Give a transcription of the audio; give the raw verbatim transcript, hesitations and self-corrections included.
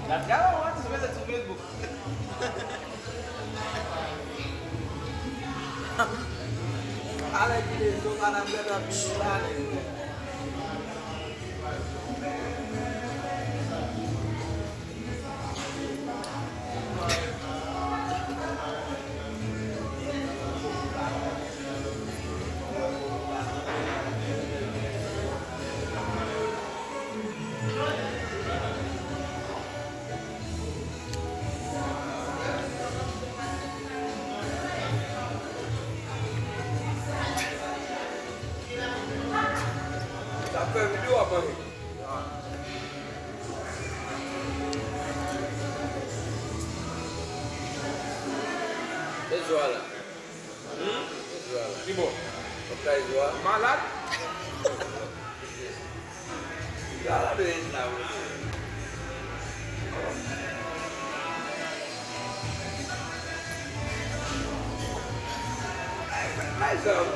Gad, gad, w ap ti mete sou Facebook. Ale, ki lezo, madanm, gad, ap vini la, nèg. Sa fè videyo ap manje. E zwa la. Hmm? E zwa la. Ki bò? Ou kay zwa? Malad? Zwa la de la, wi. Ay, ay, zwa la, wi.